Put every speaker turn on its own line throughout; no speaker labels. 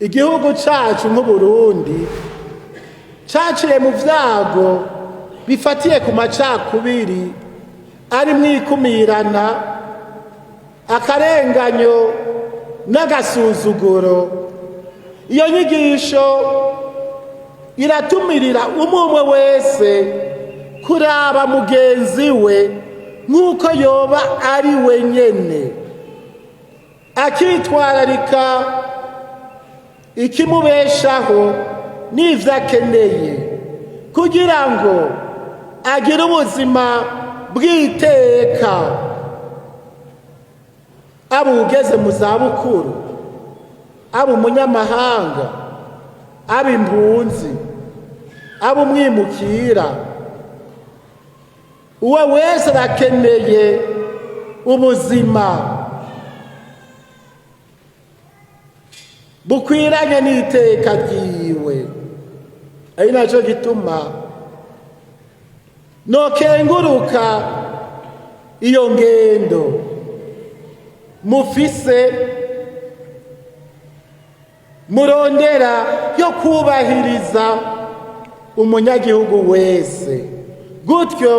Igihugu cyacu nk'Uburundi cyaciye mu byago bifatiye ku macakubiri ari mu ikumirana, akarenganyo n'agasuzuguro. Iyo nyigisho iratumirira umwe umwe wese kuraba mugenzi we nk'uko yoba ari we nyene, akitwararika ikimubeshaho n'ivyo akeneye kugira ngo agire ubuzima bw'iteka, aba ugeze mu zabukuru, aba umunyamahanga, aba impunzi, aba umwimukira. Uwo wese arakeneye ubuzima bukwiranye n'iteka ryiwe. Ari nacyo gituma nokenguruka iyo ngendo mufise murondera yo kubahiriza umunyagihugu wese, gutyo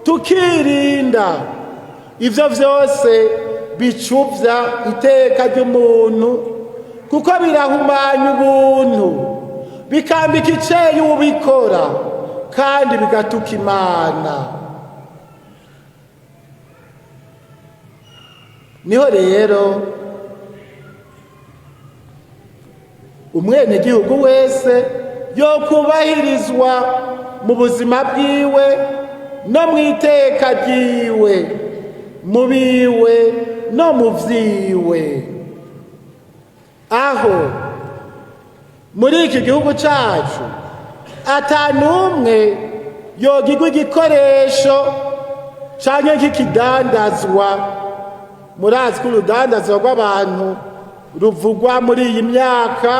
tukirinda ivyo vyose bicuvya iteka ry'umuntu, kuko birahumanya ubuntu, bikambika iceye ubikora, kandi bigatuka Imana. Niho rero umwenegihugu wese yokubahirizwa mu buzima bwiwe no mu iteka ryiwe, mu biwe no mu vyiwe. Aho muri iki gihugu cacu ata n'umwe yogirwa igikoresho canke nk'ikidandazwa. Murazi ko urudandazwa rw'abantu ruvugwa muri iyi myaka,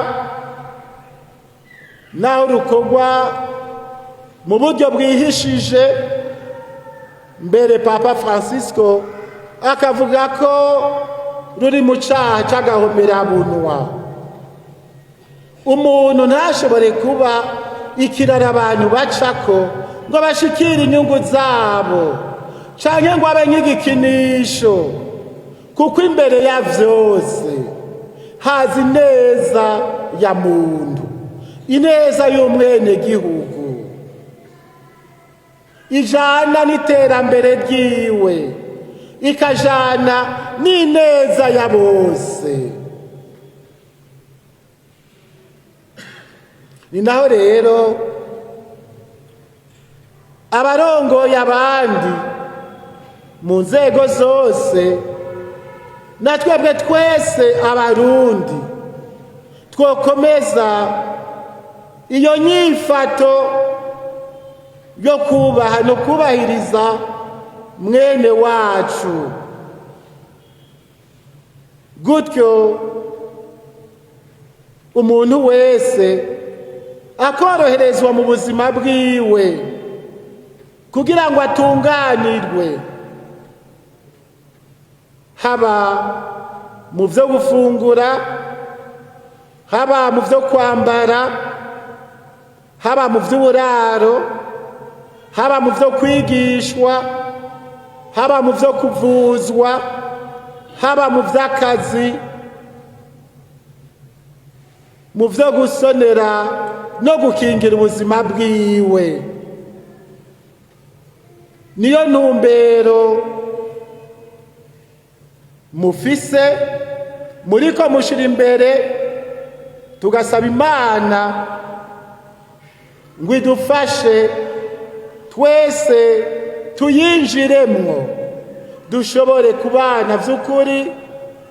naho rukorwa mu buryo bwihishije. Mbere Papa Francisco akavuga ko ruri mu caha c'agahomerabunwa. Umuntu ntashobore kuba ikiraro abantu bacako ngo bashikire inyungu zabo, canke ngo abe nk'igikinisho, kuko imbere ya vyose haza ineza ya muntu, ineza y'umwenegihugu ijana n'iterambere ryiwe, ikajana n'ineza ya bose. Ni naho rero abarongoye abandi mu nzego zose, na twebwe twese Abarundi, twokomeza iyo nyifato yo kubaha no kubahiriza mwene wacu, gutyo umuntu wese akoroherezwa mu buzima bwiwe kugira ngo atunganirwe, haba mu byo gufungura, haba mu byo kwambara, haba mu by'uburaro, haba mu byo kwigishwa, haba mu byo kuvuzwa, haba mu by'akazi, mu byo gusonera no gukingira ubuzima bwiwe. Niyo ntumbero mufise muriko mushira imbere, tugasaba Imana ngo idufashe twese tuyinjiremwo, dushobore kubana vy'ukuri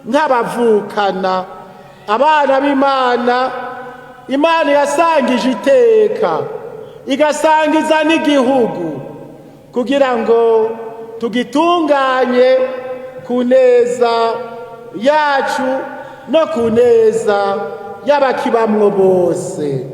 nk'abavukana, abana b'Imana. Imana yasangije iteka, igasangiza n'igihugu, kugira ngo tugitunganye ku neza yacu no ku neza y'abakibamwo bose.